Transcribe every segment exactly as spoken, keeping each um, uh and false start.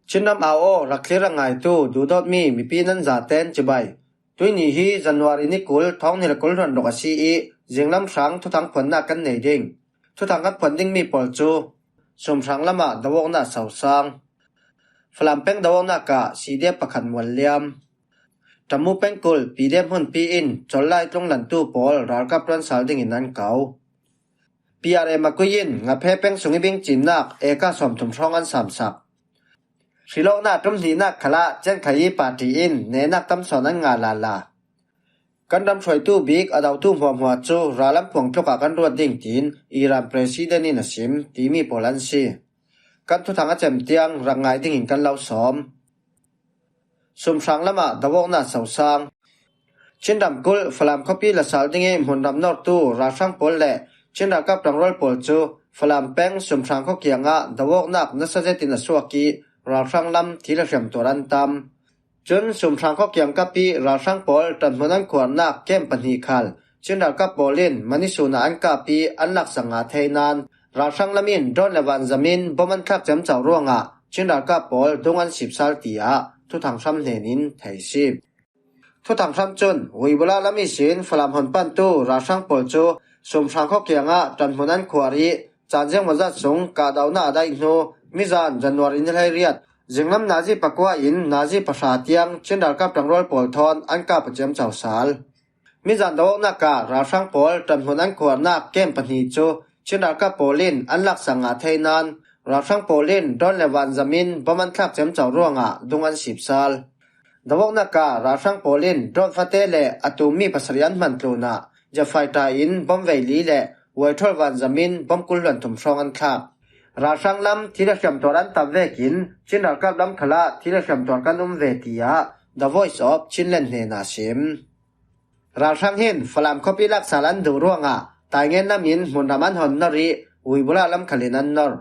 Chinram au aw rak thlir a ngaitu duhdawtmi mipi nan zaten cibai. Tuini hi January ni kul thawng hnih le kul hluan ruk a si ih, zinglam hrang thuthang phuannak kan nei ding. Thuthang kan phuan dingmi pawl cu sumhrang lamah do awknak sosang. Falam peng do awknak ah C D F pakhat mual liam. Tamu pengkul P D F hmunpi in Cawllai tlung lantu pawl ralkap ṭuan sal dingin an ko. P R M a kui in Ngaphe peng sung ih bingcinnak eka sawmthum hrawng an samsak. Hrilawknak ṭum hnihnak khalah Ciankhayi party in nehnak tam sawn an ngah lala. Kan ram hruaitu bik a dotu hmuahhmuah cu rallam phuang tluk ah kan ruat ding tiin Iran president in a sim timi pawl an si. Kan thuthang a cem tiang rak ngai dingin kan lo sawm. Sumhrang lamah do awknak sosang. Chin ramkulh Falam khuapi la sal ding ih hmunram nortu ralhrang pawl le Chin ralkap ṭangrual pawl cu Falam peng Sumhrang khua kiangah do awknak nasa zetin a suak ih ralhrang lam thil a hriam tuar an tam. Cun Sumhrang khua kiangkap ih ralhrang pawl ṭanhmun an khuarnak kem pahnih khal Chin ralkap pawl in mani sun ah an kap ih an laksak ngah thei nain ralhrang lam in drone le vanzam in bom an thlak ciamco ruangah Chin ralkap pawl dung an sip sal tiah thuthang hram hnen in thei si. Thuthang hram cun Uibula lam ihsin Falam hon pantu ralhrang pawl cu Sumhrang khua kiangah ṭanhmun an khuar ih caan ziangmawzat sung kahdohnak a daih hnu mizan January ni hleiriat zinglam nazi pakua in nazi pahra tiang Chin ralkap ṭangrual pawl thawn an kap a ciamco sal. Mizan do awknak ah ralhrang pawl ṭanhmun an khuarnak kem pahnih cu Chin ralkap pawl in an laksak ngah thei nain ralhrang pawl in drone le vanzam in bom an thlak ciamco ruangah dung an sip sal. Do awknak ah ralhrang pawl in drone fate le a tummi pasarih an hman tlunah jet fighter in bom veili le uaithrawl vanzam in bom kul hluan thum hrawng an thlak. Ralhrang lam thil a hriam tuar an tam vekin Chin ralkap lam khalah thil a hriam tuar kan um ve tiah The Voice of Chinland hnenah a sim. Ralhrang hin Falam khuapi laksal an duh ruangah Taingen lam in hmunram an hon nor ih Uibula lam khal in an nor.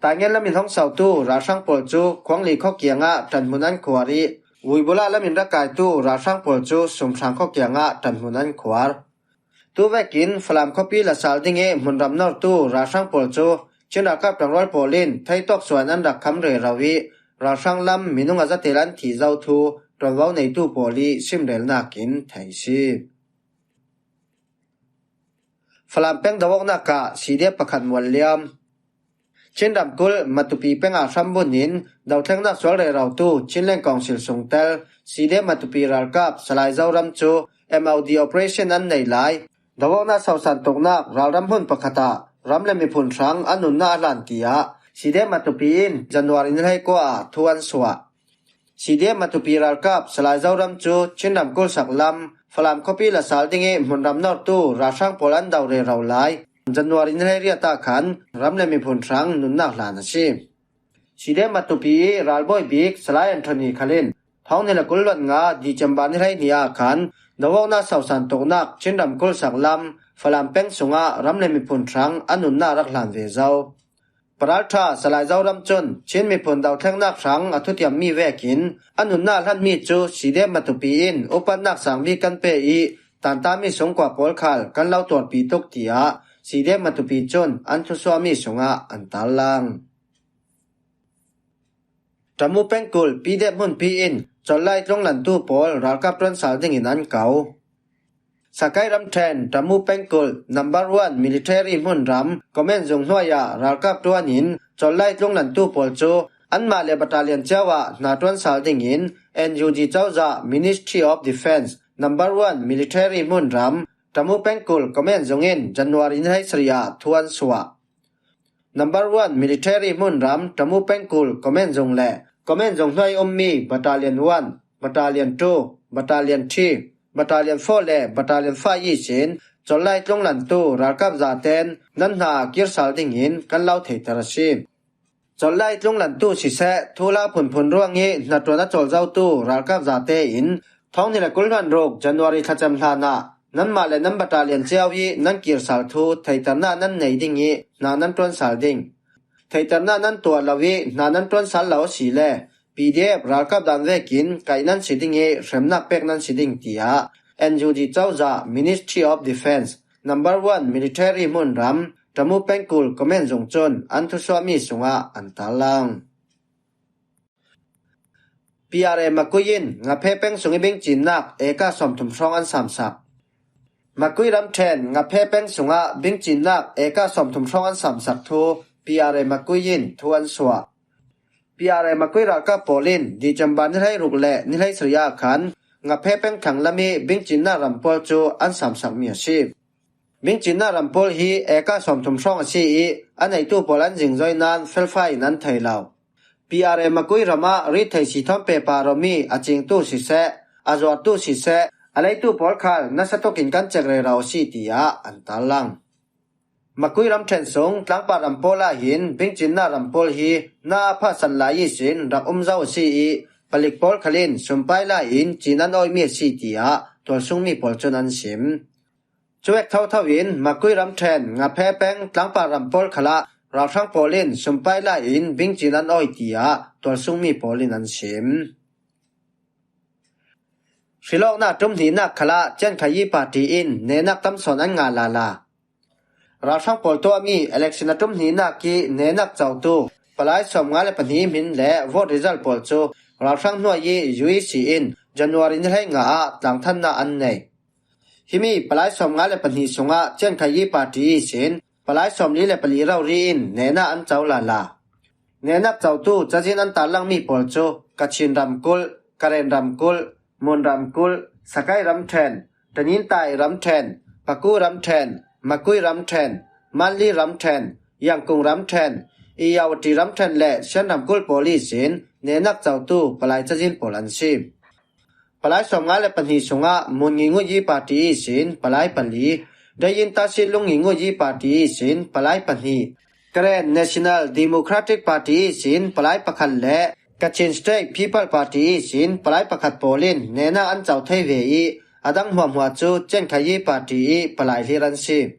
Taingen lam in hong sautu ralhrang pawl cu Khuangli khua kiangah ṭanhmun an khuar ih Uibula lam in rak kaitu ralhrang pawl cu Sumhrang khua kiangah ṭanhmun an khuar. Tuvekin Falam khuapi la sal ding ih hmunram nortu ralhrang pawl cu Chin ralkap ṭangrual pawl in theitawk suan an rak kham rero ih ralhrang lam minung a zatel an thih zo thu ṭuanvo neitu pawl ih simrelnak in thei si. Falam peng do awknak ah C D F pakhat mual liam. Chin ramkulh Matupi peng ah hrambunh in dothlengnak sual rerotu Chinland Council sungtel C D F Matupi ralkap Salai Zoram cu M O D operation an neih lai. Do awknak sosan tuknak ralram hmun pakhat ah ram le miphun hrang a nunnak a hlan tiah C D F Matupi in January ni hleikua ah thu an suah. C D F Matupi ralkap Salai Zoram cu Chin ramkulh sak lam Falam khuapi la sal ding ih hmunram nortu ralhrang pawl an do rero lai. January ni hleiriat ah khan ram le miphun hrang nunnak hlan a si. C D F Matupi ih ralbawi bik Salai Anthony khal in thawng hnih le kul hluan nga December ni hleihnih ah khan do awknak sosan tuknak Chin ramkulh sak lam Falam peng sungah ram le miphun hrang a nunnak rak hlan ve zo. Paralṭha Salai Zoram cun Chin miphun dothlengnak hrang a thutiammi vekin a nunnak hlanmi cu C D F Matupi in upatnak sang bik kan pe ih tantami sungkua pawl khal kan lo tuarpi tuk tiah C D F Matupi cun an thusuahmi sungah an tarlang. Tamu pengkulh P D F hmunpi in Cawllai tlung lantu pawl ralkap ṭuan sal dingin an ko. Sakai ramṭhen Tamu pengkulh number one military hmunram command zung hnuai ah ralkap ṭuan in Cawllai tlung lantu pawl cu anmah le battalion cio ah hna ṭuan sal dingin N U G cozah Ministry of Defence number one military hmunram Tamu pengkulh command zung in January ni hleisarih ah thu an suah. Number one military hmunram Tamu pengkulh command zung le command zung hnuai ummi battalion one, battalion two, battalion three, battalion four le battalion five ihsin Cawllai tlung lantu ralkap zaten nan hna kir sal dingin kan lo theihter a si. Cawllai tlung lantu siseh, thuhla phunphun ruang ih hnaṭuan a cawl zotu ralkap zate in thawng hnih le kul hluan ruk January thlacam hlan ah nanmah le nan battalion cio ih nan kir sal thu theihternak nan nei ding ih hna nan ṭuan sal ding. Theihternak nan tuah lo ih hna nan ṭuan sal lo asile P D F ralkap dan vekin kaih nan si ding ih hremnak pek nan si ding, tiah N U G cozah Ministry of Defence number one military hmunram Tamu pengkulh command zung cun an thusuahmi sungah an tarlang. P R A Makui in Ngaphe peng sung i bingcinnak eka sawmthum hrawng an samsak. Makui ramṭhen Ngaphe peng sungah bingcinnak eka sawmthum hrawng an samsak thu P R A Makui in thu an suah. P R A Makui ralkap pawl in December ni hleiruk le ni hleisarih ah khan Ngaphe peng thlang lam i bingcinnak ram pawl cu an samsakmi a si. Bingcinnak ram pawl hi eka sawmthum hrawng a si i a neitu pawl an zingzoi nain felfai in an thei lo. P R A Makui ramah rithei si thawn pepa romi a cingtu siseh, a zuartu siseh, a leitu pawl khal nasa tukin kan cek rero a si, tiah an tarlang. Makui ramṭhen sung tlangpar ram pawl ah hin bingcinnak ram pawl hi na a phahsan lai ihsin rak um zo a si i palik pawl khal in sumpai lai in cin an awihmi a si, tiah tualsungmi pawl cun an sim. Cuek thotho in Makui ramṭhen Ngaphe peng tlangpar ram pawl khalah ralhrang pawl in sumpai lai in bingcin an awi, tiah tualsungmi pawl in an sim. Hrilawknak ṭum hnihnak khalah Ciankhayi party in nehnak tamsawn an ngah lala. Ralhrang pawl tuahmi election a ṭum hnihnak i nehnak cotu palai sawmnga le pahnih hmin le vote result pawl cu ralhrang hnuai i U E C in January ni hleinga ah tlangthannak an nei. Himi palai sawmnga le pahnih sungah Ciankhayi party ihsin palai sawmli le pali rori in nehnak an co lala. Nehnak cotu cazin an tarlangmi pawl cu Kachin ramkulh, Karen ramkulh, Mon ramkulh, Sakai ramṭhen, Tanintai ramṭhen, Paku ramṭhen, Makui ramṭhen, Manli ramṭhen, Yangkung ramṭhen, Iyawati ramṭhen le Shan ramkulh pawl ihsin nehnak cotu palai cazin pawl an si. Palai sawmnga le pahnih sungah Mun Nginguyi party ihsin palai pali, Dayin Tasit Lung Nginguyi party ihsin palai pahnih, Karen National Democratic Party ihsin palai pakhat le Kachin State People Party ihsin palai pakhat pawl in nehnak an co thei ve i a dang hmuahhmuah cu Ciankhayi party i palai hlir an si.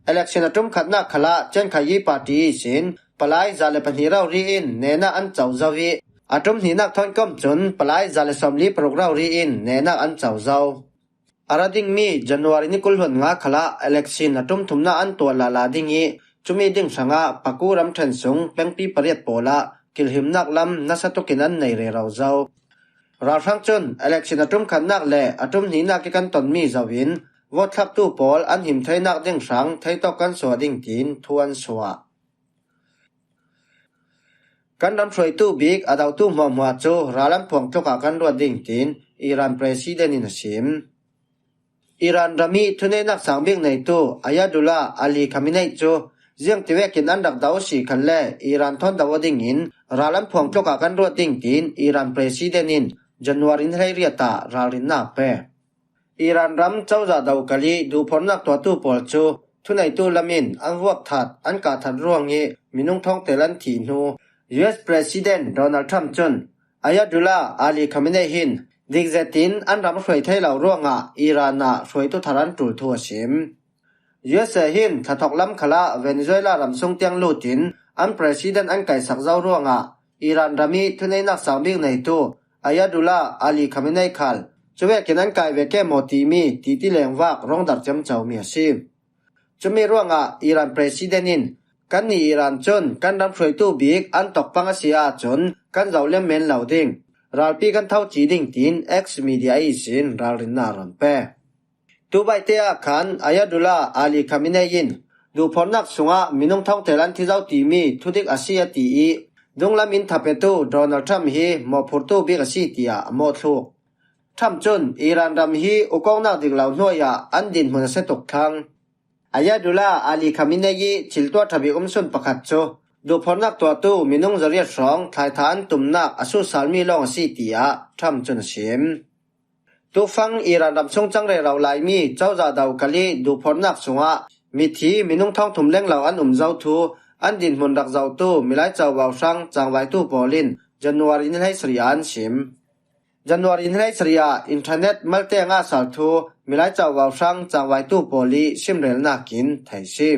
Election a ṭum khatnak khalah Ciankhayi party ihsin palai za le pahnih rori in nehnak an co zo i a ṭum hnihnak thawn kom cun palai za le sawmli paruk rori in nehnak an co zo. A ra dingmi January ni kul hluan nga khalah election a ṭum thumnak an tuah lala ding i cumi ding hrangah Paku ramṭhen sung pengpi pariat pawl ah kilhimnak lam nasa tukin an nei rero zo. Ralhrang cun election a ṭum khatnak le a ṭum hnihnak i kan tonmi zoh in vote thlaktu pawl an him theinak ding hrang theitawk kan suah ding tiin thu an suah. Kan ram hruaitu bik a dotu hmuahhmuah cu ral an phuang tluk ah kan ruat ding tiin Iran President in a sim. Iran ram i thuneihnak sang bik neitu Ayatollah Ali Khamenei cu ziangtivekin an rak do a si khan le Iran thawn do a dingin ral an phuang tluk ah kan ruat ding tiin Iran President in January ni hleiriat ah ralrinnak a pe. Iran ram cozah do kal i duhphornak tuahtu pawl cu thuneitu lam in an vuak that, an kah that ruang i minung thawngtel an thih hnu U S President Donald Trump cun Ayatollah Ali Khamenei hin dik zetin an ram hruai thei lo ruangah Iran ah hruaitu thar an ṭul thu a sim. U S A hin thla thawk lam khalah Venezuela ram sung tiang lut in an president an kaihsak zo ruangah Iran ram i thuneihnak sang bik neitu Ayatollah Ali Khamenei khal cuvekin an kai ve ke maw timi titi lengvak rong dar ciamcomi a si. Cumi ruangah Iran president in, "Kannih Iran cun kan ram hruaitu bik an tawk pang a si ahcun kan zoh liam men lo ding, ralpi kan tho ci ding," tiin X media ihsin ralrinnak a run pe. Tubaite ah khan Ayatollah Ali Khamenei in duhphornak sungah minung thawngtel an thi zo timi thudik a si a ti i, dunglam in thapetu Donald Trump hi mawhphurtu bik a si tiah a mawhthluk. Trump cun Iran ram hi ukawknak dik lo hnuai ah an dinhmun a si tuk thlang. Ayatollah Ali Khamenei i thiltuah ṭha bik um sun pakhat cu duhphornak tuahtu minung zariat hrawng thlaitha an tumnak a suhsalmi lawng a si tiah Trump cun a sim. Tufang Iran ram sung cang rero laimi cozah do kal i duhphornak sungah mithi minung thawngthum lenglo an um zo thu an dinhmun rak zohtu Milai Covo hrang cangvaitu pawl in January ni hleisarih ah an sim. January ni hleisarih ah internet malte a ngahsal thu Milai Covo hrang cangvaitu pawl i simrelnak in thei si.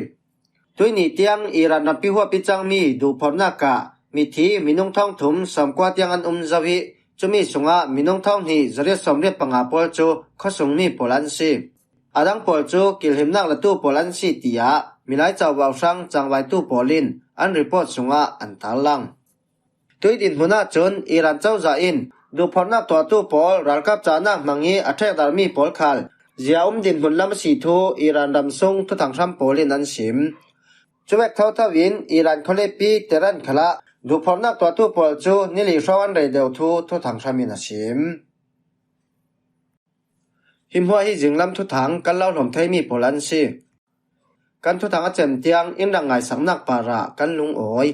Tuihni tiang Iran rampi huap i cangmi duhphornak ah mithi minung thawngthum sawmkua tiang an um zo i cumi sungah minung thawng hnih zariat sawmriat panga pawl cu khuasungmi pawl an si. A dang pawl cu kilhimnak latu pawl an si tiah Milai Covo hrang cangvaitu pawl in an report sungah an tarlang. Tuih dinhmun ahcun Iran cozah in Duhphorhnak tuahtu pawl ralkap cahnak hmang ih a ṭhekdarmi pawl khal zia um dinhmun lam a si thu Iran ram sung thuthang hram pawl in an sim. Cuvek thotho in Iran khualipi Tehran khalah duhphorhnak tuahtu pawl cu nili hrawng an rei deuh thu thuthang hram in a sim. Hi hmuah hi zinglam thuthang kan lo hlawm theimi pawl an si. Kan thuthang a cem tiang in rak ngaisaknak parah kan lungawi.